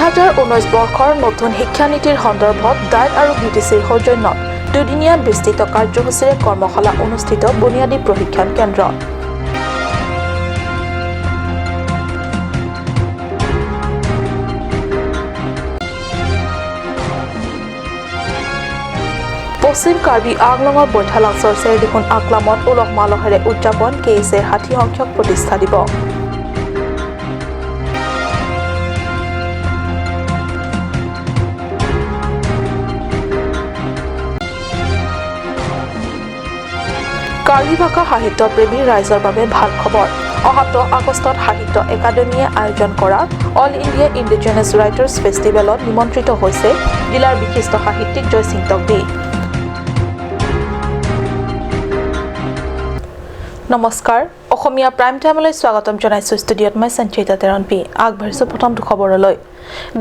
2019 বৰ্ষৰ নতুন শিক্ষানীতিৰ সন্দৰ্ভত ডাইট আৰু বিটিচিৰ সৌজন্যত দুদিনীয়া বিস্তৃত কাৰ্যসূচীৰে কৰ্মশালা অনুষ্ঠিত বুনিয়াদী প্ৰশিক্ষণ কেন্দ্ৰত। পশ্চিম কাৰ্বি আংলঙৰ বৈঠালাংছৰ চেৰদিখুন আকলামত উলহ মালহেৰে উদযাপন কেএছএৰ 60 সংখ্যক প্ৰতিষ্ঠা দিৱস। কাৰ্বি ভাষা সাহিত্য প্ৰেমী ৰাইজৰ বাবে ভাল খবৰ। অহা 10 আগষ্টত সাহিত্য একাডেমীয়ে আয়োজন কৰা অল ইণ্ডিয়া ইণ্ডিজেনাছ ৰাইটাৰ্ছ ফেষ্টিভেলত নিমন্ত্ৰিত হৈছে জিলাৰ বিশিষ্ট সাহিত্যিক জয়সিং তকবি। নমস্কাৰ, অসমীয়া প্ৰাইম টাইমলৈ স্বাগতম জনাইছোঁ। ষ্টুডিঅ'ত মই সঞ্চিতা তেৰণপি। আগবাঢ়িছোঁ প্ৰথমটো খবৰলৈ।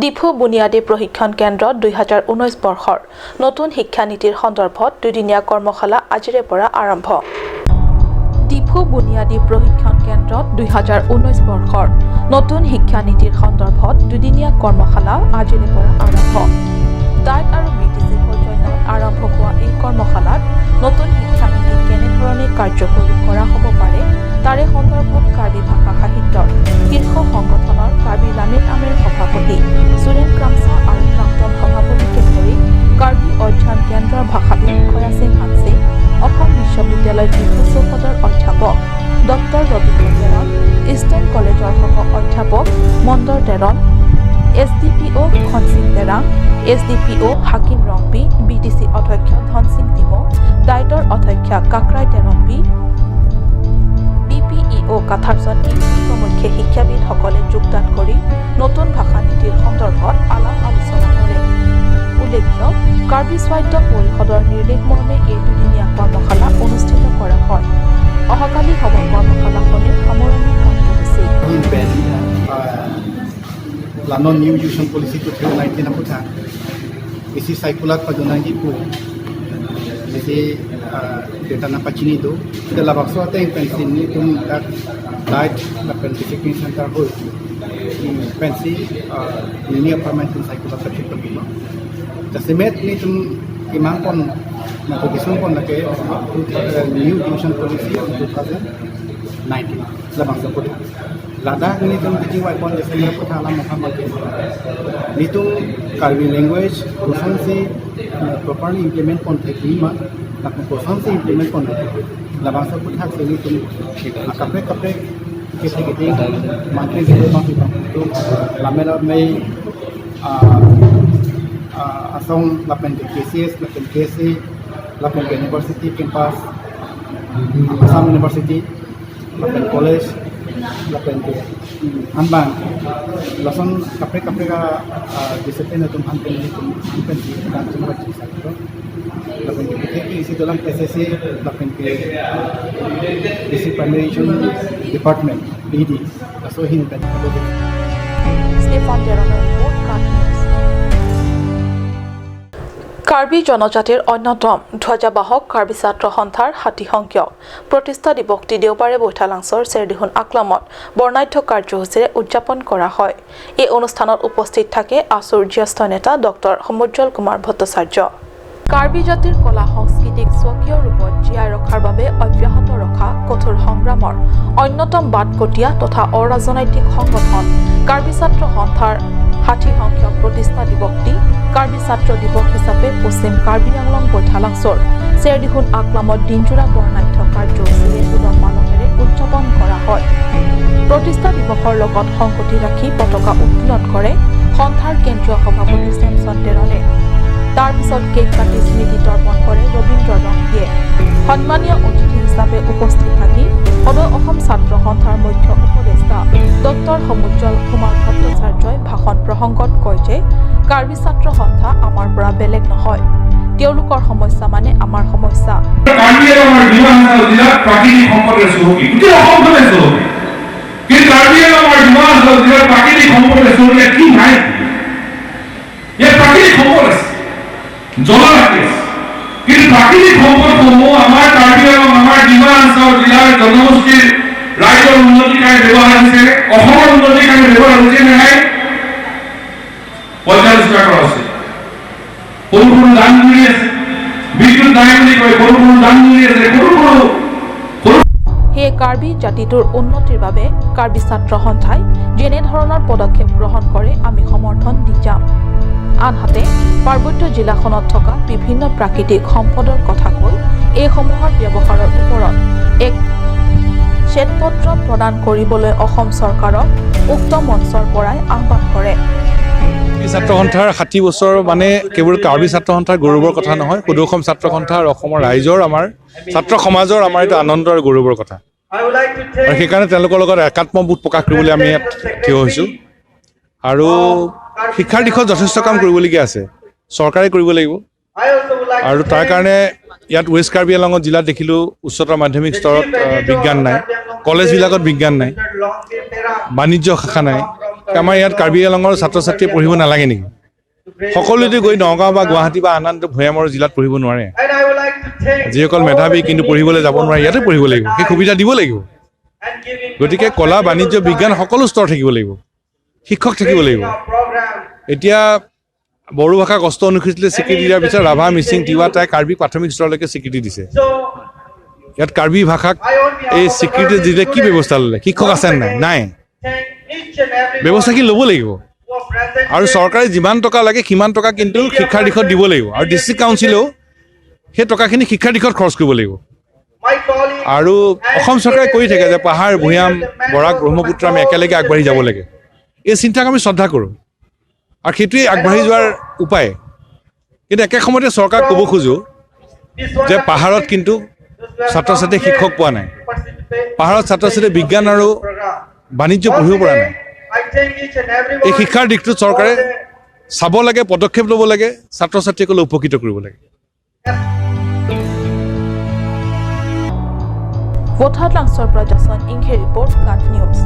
ডিফু বুনিয়াদী প্ৰশিক্ষণ কেন্দ্ৰত 2019 বৰ্ষৰ নতুন শিক্ষানীতিৰ সন্দৰ্ভত দুদিনীয়া কৰ্মশালা আজিৰে পৰা আৰম্ভ। ডিফু বুনিয়াদী প্ৰশিক্ষণ কেন্দ্ৰত 2019 বৰ্ষৰ নতুন শিক্ষানীতিৰ সন্দৰ্ভত দুদিনীয়া কৰ্মশালা আজিৰে পৰা আৰম্ভ। ডাইট আৰু বিটিচি সৌজন্যত আৰম্ভ হোৱা এই কৰ্মশালাত নতুন শিক্ষানীতি কেনেধৰণে কাৰ্যকৰী কৰা হ'ব পাৰে তাৰে সন্দৰ্ভত কাৰ্বি ভাষা সাহিত্যৰ শীৰ্ষ সংগঠনৰ কাৰ্বি লামিন আমেৰ সভাপতি সুৰেন ক্ৰামচা আৰু প্ৰাক্তন সভাপতিকে ধৰি কাৰ্বি অধ্যয়ন কেন্দ্ৰৰ ভাষাবিদ খয়াসিং হানসে, অসম বিশ্ববিদ্যালয় ডিফু চৌহদৰ অধ্যাপক ডক্টৰ ৰবীন্দ্ৰ তেৰণ, ইষ্টাৰ্ণ কলেজৰ সহ অধ্যাপক Mandar Teron, S D P O Khansing Terang, S D P O Hakim Rongpi, B T C অধ্যক্ষ ধনসিং তিমৌ, ডাইটৰ অধ্যক্ষা Kakrai Terangpi, B P E O Katharson Ingti প্ৰমুখ্যে শিক্ষাবিদসকলে যোগদান কৰি নতুন ভাষা নীতিৰ সন্দৰ্ভত আলাপ আলোচনা কৰে। উল্লেখ্য, কাৰ্বি স্বায়ত্ত পৰিষদৰ নিৰ্দেশ মৰ্মে এই দুদিনীয়া কৰ্মশালা অনুষ্ঠিত কৰা হয়। অহাকালি হ'ব কৰ্মশালাখনিৰ সামৰণি কাৰ্যসূচী। Lano new education policy 2019 aputha isi saikulat pa 19 pu isi data na pachini do de labakso ateng pensi ni tum tak diet la pensi center hoi pensi ni apartment saikulat pa chit pa jasimet ni tum imang pon na position pon na ke new education policy 2019 labakso putha Ladakh ni tum teaching wai pon jese mera putha ala mokha ke ni tum Karbi language proficiency properly implement pon theki ma la proficiency implement pon labasa putha se ni tum kapre kapre ke theki ting mantri ge ma pi to lamela mai asong lapen ke KCS lapen KSA lapen ke university campus Assam University lapen college lapen ke hanbang lason kapre kapre ka discipline tum hanpen ni tum hanpen ji dan tum bacchi sa to lapen ke ke isi dalam SSC lapen ke district primary department BD laso hin pen Stefan Teroner report, Karbi news. Karbi জনজাতিৰ অন্যতম ধ্বজাবাহক কাৰ্বি ছাত্ৰ সন্থাৰ 60 সংখ্যক প্ৰতিষ্ঠা দিৱসটি দেওবাৰে বৈঠালাংছৰ চেৰদিহুন আকলামত বৰ্ণাঢ্য কাৰ্যসূচীৰে উদযাপন কৰা হয়। এই অনুষ্ঠানত উপস্থিত থাকে আছুৰ জ্যেষ্ঠ নেতা ডক্টৰ সমুজ্জ্বল কুমাৰ ভট্টাচাৰ্য। কাৰ্বি জাতিৰ কলা সংস্কৃতিক স্বকীয় ৰূপত জীয়াই ৰখাৰ বাবে অব্যাহত ৰখা কঠোৰ সংগ্ৰামৰ অন্যতম বাটকটীয়া তথা অৰাজনৈতিক সংগঠন কাৰ্বি ছাত্ৰ সন্থাৰ 60 সংখ্যক প্ৰতিষ্ঠা দিৱসটি কাৰ্বি ছাত্ৰ দিৱস হিচাপে পশ্চিম কাৰ্বি আংলং বৈঠালাংছৰ চেৰদিহুন আকলামত দিনজোৰা বৰ্ণাঢ্য কাৰ্যসূচীৰে উলহ মালহেৰে উদযাপন কৰা হয়। প্ৰতিষ্ঠা দিৱসৰ লগত সংগতি ৰাখি পতাকা উত্তোলন কৰে সন্থাৰ কেন্দ্ৰীয় সভাপতি চেমছন তেৰণে। তাৰ পিছত কেক কাটি স্মৃতি তৰ্পণ কৰে ৰবীন্দ্ৰ ৰংপিয়ে। সন্মানীয় অতিথি হিচাপে উপস্থিত থাকি সদৌ অসম ছাত্ৰ সন্থাৰ মুখ্য উপদেষ্টা ডক্টৰ সমুজ্জ্বল কুমাৰ ভট্টাচাৰ্যই ভাষণ প্ৰসংগত কয় যে কাৰ্বি ছাত্ৰ সন্থা আমাৰ পৰা বেলেগ নহয়, তেওঁলোকৰ সমস্যা মানে আমাৰ সমস্যা। কিন্তু প্ৰাকৃতিক সম্পদসমূহ আমাৰ কাৰ্বি আংলং আমাৰ ডিমা হাছাও জিলাৰ জনগোষ্ঠীৰ ৰাইজৰ উন্নতিৰ কাৰণে ব্যৱহাৰ হৈছে, অসমৰ উন্নতিৰ কাৰণে ব্যৱহাৰ হৈছে নে নাই? পৰ্যালোচনা কৰা হৈছে। সৰু সৰু জান জুৰি আছে, বিদ্যুৎ নাই বুলি কয়, সৰু সৰু জান জুৰি আছে, সৰু সৰু সৰু সেয়ে কাৰ্বি জাতিটোৰ উন্নতিৰ বাবে কাৰ্বি ছাত্ৰ সন্থাই যেনেধৰণৰ পদক্ষেপ গ্ৰহণ কৰে, আমি সমৰ্থন দি যাম। আনহাতে পাৰ্বত্য জিলাখনত থকা বিভিন্ন প্ৰাকৃতিক সম্পদৰ কথা কৈ এইসমূহৰ ব্যৱহাৰৰ ওপৰত এক শ্বেতপত্ৰ প্ৰদান কৰিবলৈ অসম চৰকাৰক উক্ত মঞ্চৰ পৰাই আহ্বান কৰে। কাৰ্বি ছাত্ৰ সন্থাৰ 60 বছৰ মানে কেৱল কাৰ্বি ছাত্ৰ সন্থাৰ গৌৰৱৰ কথা নহয়, সদৌ অসম ছাত্ৰ সন্থা আৰু অসমৰ ৰাইজৰ, আমাৰ ছাত্ৰ সমাজৰ আমাৰ এইটো আনন্দ আৰু গৌৰৱৰ কথা। আৰু সেইকাৰণে তেওঁলোকৰ লগত একাত্মবোধ প্ৰকাশ কৰিবলৈ আমি ইয়াত থিয় হৈছোঁ। আৰু শিক্ষাৰ দিশত যথেষ্ট কাম কৰিবলগীয়া আছে, চৰকাৰে কৰিব লাগিব। আৰু তাৰ কাৰণে ইয়াত ৱেষ্ট কাৰ্বি আংলঙত জিলাত দেখিলোঁ, উচ্চতৰ মাধ্যমিক স্তৰত বিজ্ঞান নাই, কলেজবিলাকত বিজ্ঞান নাই, বাণিজ্য শাখা নাই। আমাৰ ইয়াত কাৰ্বি আংলঙৰ ছাত্ৰ ছাত্ৰীয়ে পঢ়িব নালাগে নেকি? সকলোতে গৈ নগাঁও বা গুৱাহাটী বা আন আন ভৈয়ামৰ জিলাত পঢ়িব নোৱাৰে। যিসকল মেধাৱী কিন্তু পঢ়িবলৈ যাব নোৱাৰে, ইয়াতে পঢ়িব লাগিব, সেই সুবিধা দিব লাগিব। গতিকে কলা, বাণিজ্য, বিজ্ঞান সকলো স্তৰ থাকিব লাগিব, শিক্ষক থাকিব লাগিব। এতিয়া বড়ো ভাষাক অষ্ট অনুসূচীলৈ স্বীকৃতি দিয়াৰ পিছত ৰাভা, মিচিং, তিৱা, টাই, কাৰ্বি প্ৰাথমিক স্তৰলৈকে স্বীকৃতি দিছে। ইয়াত কাৰ্বি ভাষাক এই স্বীকৃতি দিলে কি ব্যৱস্থা ল'লে? শিক্ষক আছে নাই? নাই। ব্যৱস্থা কি ল'ব লাগিব। আৰু চৰকাৰে যিমান টকা লাগে সিমান টকা কিন্তু শিক্ষাৰ দিশত দিব লাগিব। আৰু ডিষ্ট্ৰিক্ট কাউন্সিলেও সেই টকাখিনি শিক্ষাৰ দিশত খৰচ কৰিব লাগিব। আৰু অসম চৰকাৰে কৈ থাকে যে পাহাৰ, ভৈয়াম, বৰাক, ব্ৰহ্মপুত্ৰ আমি একেলগে আগবাঢ়ি যাব লাগে। এই চিন্তাক আমি শ্ৰদ্ধা কৰোঁ আৰু সেইটোৱেই আগবাঢ়ি যোৱাৰ উপায়। কিন্তু একে সময়তে চৰকাৰক ক'ব খোজোঁ যে পাহাৰত কিন্তু ছাত্ৰ ছাত্ৰীয়ে শিক্ষক পোৱা নাই, পাহাৰত ছাত্ৰ ছাত্ৰীয়ে বিজ্ঞান আৰু বাণিজ্য পঢ়িব পৰা নাই। এই শিক্ষাৰ দিশটোত চৰকাৰে চাব লাগে, পদক্ষেপ ল'ব লাগে, ছাত্ৰ ছাত্ৰীসকলে উপকৃত কৰিব লাগে। বৈঠালাংছ'ৰ পৰা যশৱন্ত ইংহে ৰিপৰ্ট, কাট নিউজ।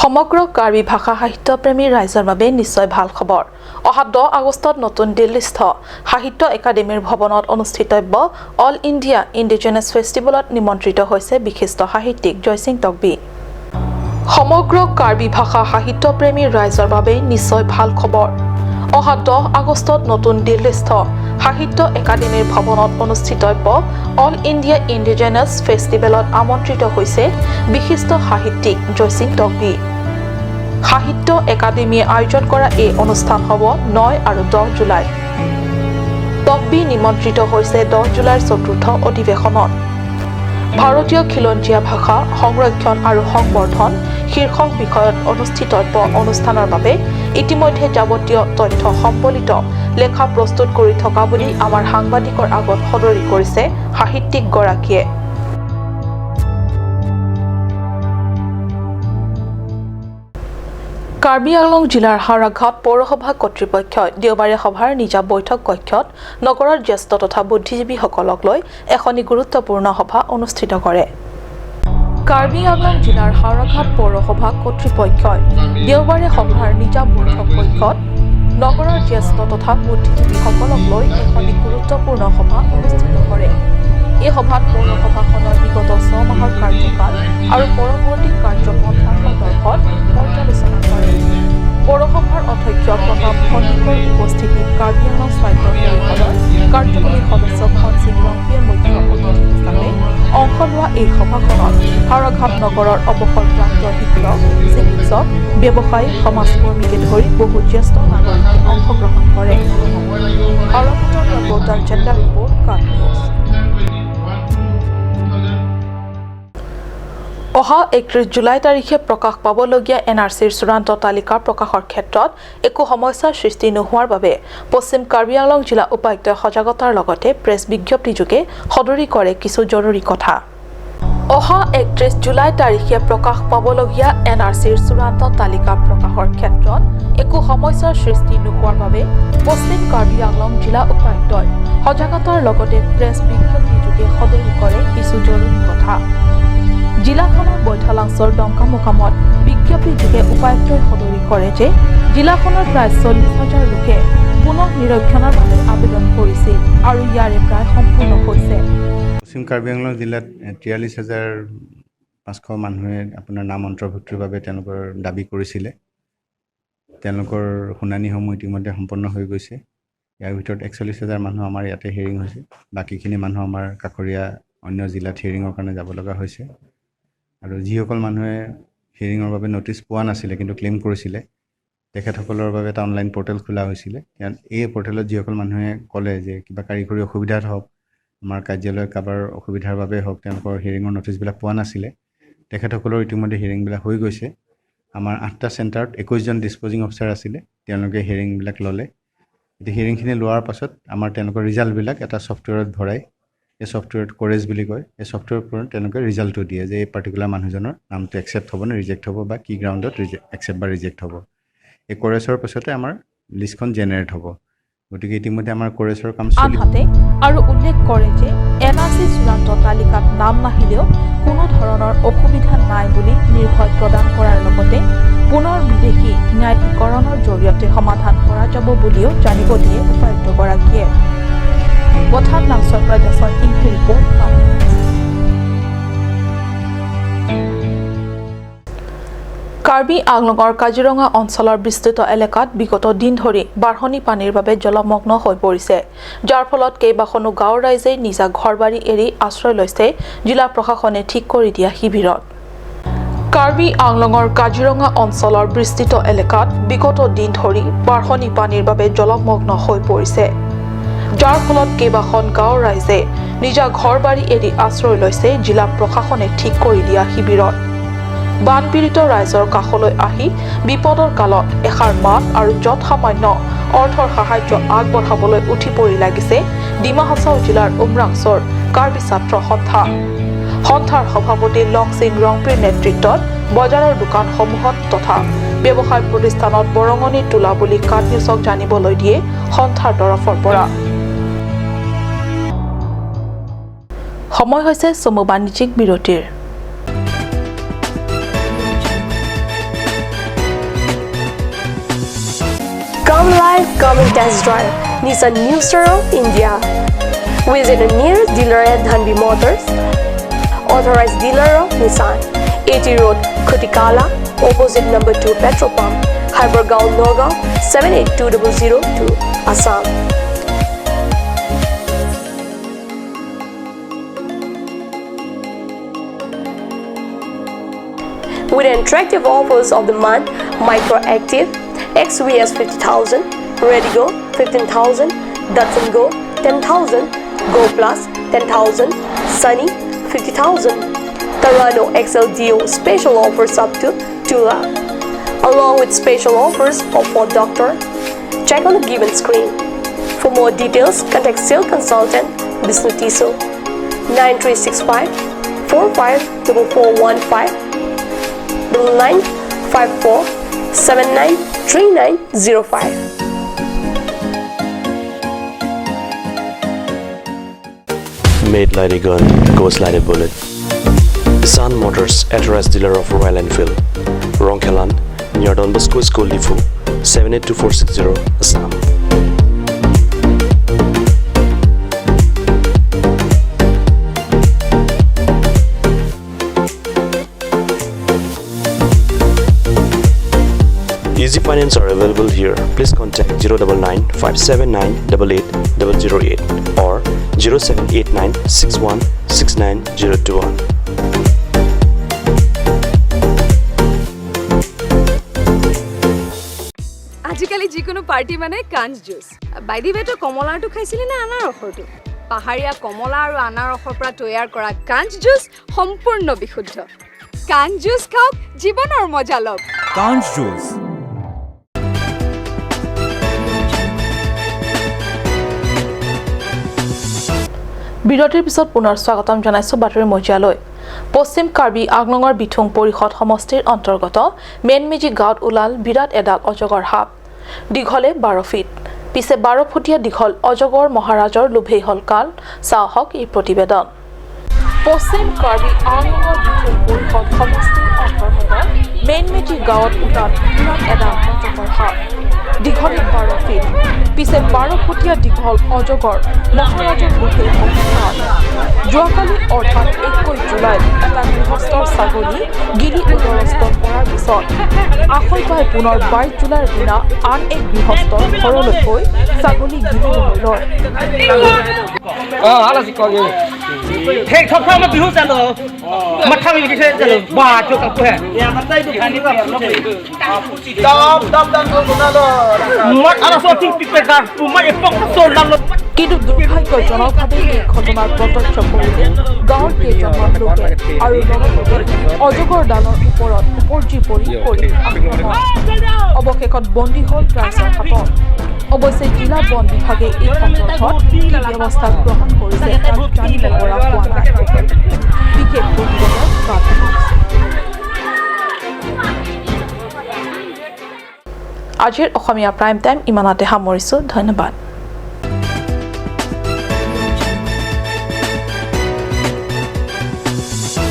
সমগ্ৰ কাৰ্বি ভাষা সাহিত্যপ্ৰেমী ৰাইজৰ বাবে নিশ্চয় ভাল খবৰ। অহা 10 আগষ্টত নতুন দিল্লীস্থ সাহিত্য একাডেমীৰ ভৱনত অনুষ্ঠিতব্য অল ইণ্ডিয়া ইণ্ডিজেনাছ ফেষ্টিভেলত নিমন্ত্ৰিত হৈছে বিশিষ্ট সাহিত্যিক জয়সিং টকবি। সমগ্ৰ কাৰ্বি ভাষা সাহিত্যপ্ৰেমী ৰাইজৰ বাবে নিশ্চয় ভাল খবৰ। অহা 10 আগষ্টত নতুন দিল্লীস্থ সাহিত্য একাডেমীৰ ভৱনত অনুষ্ঠিতব্য অল ইণ্ডিয়া ইণ্ডিজেনাছ ফেষ্টিভেলত আমন্ত্ৰিত হৈছে বিশিষ্ট সাহিত্যিক জয়সিং টকবি। সাহিত্য একাডেমীয়ে আয়োজন কৰা এই অনুষ্ঠান হ'ব 9 আৰু 10 জুলাই। টকবি নিমন্ত্ৰিত হৈছে 10 জুলাইৰ চতুৰ্থ অধিৱেশনত। ভাৰতীয় খিলঞ্জীয়া ভাষা সংৰক্ষণ আৰু সংবৰ্ধন শীৰ্ষক বিষয়ত অনুষ্ঠিতব্য অনুষ্ঠানৰ বাবে ইতিমধ্যে যাৱতীয় তথ্য সম্বলিত লেখা প্ৰস্তুত কৰি থকা বুলি আমাৰ সাংবাদিকৰ আগত সদৰি কৰিছে সাহিত্যিকগৰাকীয়ে। কাৰ্বি আংলং জিলাৰ হাওৰাঘাট পৌৰসভা কৰ্তৃপক্ষই দেওবাৰে সভাৰ নিজা বৈঠক কক্ষত নগৰৰ জ্যেষ্ঠ তথা বুদ্ধিজীৱীসকলক লৈ এখনি গুৰুত্বপূৰ্ণ সভা অনুষ্ঠিত কৰে। কাৰ্বি আংলং জিলাৰ হাওৰাঘাট পৌৰসভা কৰ্তৃপক্ষই দেওবাৰে সভাৰ নিজা বৈঠক কক্ষত নগৰৰ জ্যেষ্ঠ তথা বুদ্ধিজীৱীসকলক লৈ এখনি গুৰুত্বপূৰ্ণ সভা অনুষ্ঠিত কৰে। এই সভাত পৌৰসভাখনৰ বিগত 6 মাহৰ কাৰ্যকাল আৰু পৰৱৰ্তী কাৰ্যপন্থা সন্দৰ্ভত পৰ্যালোচনা কৰে। পৌৰসভাৰ অধ্যক্ষ প্ৰতাপ সন্দিকৈৰ উপস্থিতিত কাৰ্বি আংলং স্বায়ত্ত পৰিষদৰ কাৰ্যবাহী সদস্য ঘনসিং ৰংপিয়ে মুখ্য অতিথি হিচাপে অংশ লোৱা এই সভাখনত হাওৰাঘাট নগৰৰ অৱসৰপ্ৰাপ্ত শিক্ষক, চিকিৎসক, ব্যৱসায়ী, সমাজকৰ্মীকে ধৰি বহু জ্যেষ্ঠ নাগৰিকে অংশগ্ৰহণ কৰে। হাওৰাঘাটৰ পৰা গৌতম চেণ্ডাৰ ৰিপৰ্ট, কাট নিউজ। অহা 31 জুলাই তাৰিখে প্ৰকাশ পাবলগীয়া এন আৰ চিৰ চূড়ান্ত তালিকা প্ৰকাশৰ ক্ষেত্ৰত একো সমস্যাৰ সৃষ্টি নোহোৱাৰ বাবে পশ্চিম কাৰ্বি আংলং জিলা উপায়ুক্তই সজাগতাৰ লগতে প্ৰেছ বিজ্ঞপ্তিযোগে সদৰি কৰে কিছু জৰুৰী কথা। অহা 31 জুলাই তাৰিখে প্ৰকাশ পাবলগীয়া এন আৰ চিৰ চূড়ান্ত তালিকা প্ৰকাশৰ ক্ষেত্ৰত একো সমস্যাৰ সৃষ্টি নোহোৱাৰ বাবে পশ্চিম কাৰ্বি আংলং জিলা উপায়ুক্তই সজাগতাৰ লগতে প্ৰেছ বিজ্ঞপ্তিযোগে সদৰি কৰে কিছু জৰুৰী কথা। জিলাখনৰ বৈঠালাংছৰ ডংকামুকামত বিজ্ঞপ্তিযোগে উপায়ুক্তই সদৰি কৰে যে জিলাখনৰ প্ৰায় 40 হাজাৰ লোকে পুনঃ নিৰীক্ষণৰ বাবে আবেদন কৰিছিল আৰু ইয়াৰে প্ৰায় সম্পূৰ্ণ হৈছে। পশ্চিম কাৰ্বি আংলং জিলাত 43 হাজাৰ 500 মানুহে আপোনাৰ নাম অন্তৰ্ভুক্তিৰ বাবে তেওঁলোকৰ দাবী কৰিছিলে। তেওঁলোকৰ শুনানিসমূহ ইতিমধ্যে সম্পন্ন হৈ গৈছে। ইয়াৰ ভিতৰত 41,000 মানুহ আমাৰ ইয়াতে হিয়াৰিং হৈছে, বাকীখিনি মানুহ আমাৰ কাষৰীয়া অন্য জিলাত হিয়াৰিঙৰ কাৰণে যাব লগা হৈছে। আৰু যিসকল মানুহে হিয়াৰিঙৰ বাবে ন'টিছ পোৱা নাছিলে কিন্তু ক্লেইম কৰিছিলে, তেখেতসকলৰ বাবে এটা অনলাইন পৰ্টেল খোলা হৈছিলে। এই পৰ্টেলত যিসকল মানুহে ক'লে যে কিবা কাৰিকৰী অসুবিধাত হওক, আমাৰ কাৰ্যালয়ত কাৰোবাৰ অসুবিধাৰ বাবে হওক, তেওঁলোকৰ হিয়াৰিঙৰ ন'টিছবিলাক পোৱা নাছিলে, তেখেতসকলৰ ইতিমধ্যে হিয়াৰিংবিলাক হৈ গৈছে। আমাৰ 8টা চেণ্টাৰত 21জন ডিছপ'জিং অফিচাৰ আছিলে, তেওঁলোকে হিয়াৰিংবিলাক ল'লে। এতিয়া হিয়াৰিংখিনি লোৱাৰ পাছত আমাৰ তেওঁলোকৰ ৰিজাল্টবিলাক এটা ছফ্টৱেৰত ভৰাই, এই ছফ্টৱেৰত কৰেজ বুলি কয়, এই ছফ্টৱেৰৰ ওপৰত তেওঁলোকে ৰিজাল্টটো দিয়ে যে এই পাৰ্টিকুলাৰ মানুহজনৰ নামটো একচেপ্ট হ'ব নে ৰিজেক্ট হ'ব বা কি গ্ৰাউণ্ডত একচেপ্ট বা ৰিজেক্ট হ'ব। এই কৰেজৰ পাছতে আমাৰ লিষ্টখন জেনেৰেট হ'ব। গতিকে ইতিমধ্যে আমাৰ কৰেজৰ কাম চলি। আনহাতে আৰু উল্লেখ কৰে যে এন আৰ চি চূড়ান্ত তালিকাত নাম নাহিলেও কোনো ধৰণৰ অসুবিধা নাই বুলি নিৰ্ভয় প্ৰদান কৰাৰ লগতে পুনৰ বিদেশী ন্যায়াধিকৰণৰ জৰিয়তে সমাধান কৰা যাব বুলিও জানিব দিয়ে উপায়ুক্তগৰাকীয়ে। বথান লাংচৰ পৰা যশৱন্ত ইংফিৰ ৰিপৰ্ট। কাৰ্বি আংলঙৰ কাজিৰঙা অঞ্চলৰ বিস্তৃত এলেকাত বিগত দিন ধৰি বাঢ়নী পানীৰ বাবে জলমগ্ন হৈ পৰিছে, যাৰ ফলত কেইবাখনো গাঁৱৰ ৰাইজে নিজা ঘৰ বাৰী এৰি আশ্ৰয় লৈছে জিলা প্ৰশাসনে ঠিক কৰি দিয়া শিবিৰত। কাৰ্বি আংলঙৰ কাজিৰঙা অঞ্চলৰ বিস্তৃত এলেকাত বিগত দিন ধৰি বাঢ়নী পানীৰ বাবে জলমগ্ন হৈ পৰিছে, যাৰ ফলত কেইবাখন গাঁৱৰ ৰাইজে নিজা ঘৰ বাৰী এৰি আশ্ৰয় লৈছে জিলা প্ৰশাসনে ঠিক কৰি দিয়া শিবিৰত। বানপীড়িত ৰাইজৰ কাষলৈ আহি বিপদৰ কালত এষাৰ মাত আৰু যৎসামান্য অৰ্থৰ সাহায্য আগবঢ়াবলৈ উঠি পৰি লাগিছে ডিমা হাছাও জিলাৰ উমৰাংচৰ কাৰ্বি ছাত্ৰ সন্থা। সন্থাৰ সভাপতি লংচিং ৰংপিৰ নেতৃত্বত বজাৰৰ দোকানসমূহত তথা ব্যৱসায় প্ৰতিষ্ঠানত বৰঙণি তোলা বুলি কাট নিউজক জানিবলৈ দিয়ে সন্থাৰ তৰফৰ পৰা। সময় হৈছে চমু বাণিজ্যিক বিৰতিৰ। Come live, come and test drive Nissan New Star of India. Visit the nearest dealer at Dhanbi Motors, authorized dealer of Nissan, AT Road, Khutikala, opposite number 2 petrol pump, Hypergaon, Nagaon, 782002, Assam. With attractive offers of the month, Micro Active, XVS 50,000, Redigo 15,000, Datsun Go 10,000, Go Plus 10,000, Sunny 50,000, Terrano XLDO special offers up to 2 lakh, along with special offers of Ford Doctor. Check on the given screen. For more details, contact sales consultant Bishnu Tiso 9365 454415 9954 793905. Made like a gun, goes like a bullet. Nissan Motors, authorized dealer of Royal Enfield, Rongkhelan, near Don Bosco School, Diphu, 782460, Assam. Easy finance are available here. Please contact 099 579 88008 or 0789 61 69021. আজিকালি যিকোনো party মানে কাঞ্চ juice. By the ৱে, তই কমলাৰটো খাইছিলি নে আনাৰসৰটো? পাহাৰীয়া কমলা আৰু আনাৰসৰ পৰা তৈয়াৰ কৰা কাঞ্চ জুচ সম্পূৰ্ণ বিশুদ্ধ। কাঞ্চ জুচ খাওক, জীৱনৰ মজা লওক। কাঞ্চ জুচ। বিৰতিৰ পিছত পুনৰ স্বাগতম জনাইছো বাতৰি মজিয়ালৈ। পশ্চিম কাৰ্বি আংলঙৰ বিথুং পৰিষদ সমষ্টিৰ অন্তৰ্গত মেনমেজি গাঁৱত ওলাল বিৰাট এডাল অজগৰ সাপ, দীঘলে 12 ফিট। পিছে 12 ফুটীয়া দীঘল অজগৰ মহাৰাজৰ লোভেই হল কাল। চাওঁ এই প্ৰতিবেদন। পশ্চিম কাৰ্বি আংলঙৰ বিথুং পৰিষদ সমষ্টিৰ অন্তৰ্গত মেনমেজি গাঁৱত ওলাল বিৰাট এডাল অজগৰ সাপ, দীঘলে 12 ফিট। পিছে 12 ফুটীয়া দীঘল অজগৰ মহাৰাজৰ লোভেই হল কাল। যোৱাকালি অৰ্থাৎ 21 জুলাইত এটা গৃহস্থৰ ছাগলী গিলি উদৰস্থ কৰাৰ পিছত আশৈ পাই পুনৰ 22 জুলাইৰ দিনা আন এক গৃহস্থৰ ঘৰলৈ গৈ ছাগলী গিলিবলৈ লয়। কিন্তু দুৰ্ভাগ্যজনকভাৱে এই ঘটনাৰ প্ৰত্যক্ষ কৰিলে গাঁৱৰ কেইজনমান লোকে আৰু লগতে অজগৰ ডালৰ ওপৰত উপৰ্জি পৰি কৰি আক্ৰমণ। অৱশেষত বন্দী হ'ল ৰাইজৰ হাতত। অৱশ্যে জিলা বন বিভাগে এই সন্দৰ্ভত কি ব্যৱস্থা গ্ৰহণ কৰিছে তাক জানিব পৰা হোৱা নাই। বিশেষ প্ৰতিবেদন। আজিৰ অসমীয়া প্ৰাইম টাইম ইমানতে সামৰিছোঁ। ধন্যবাদ।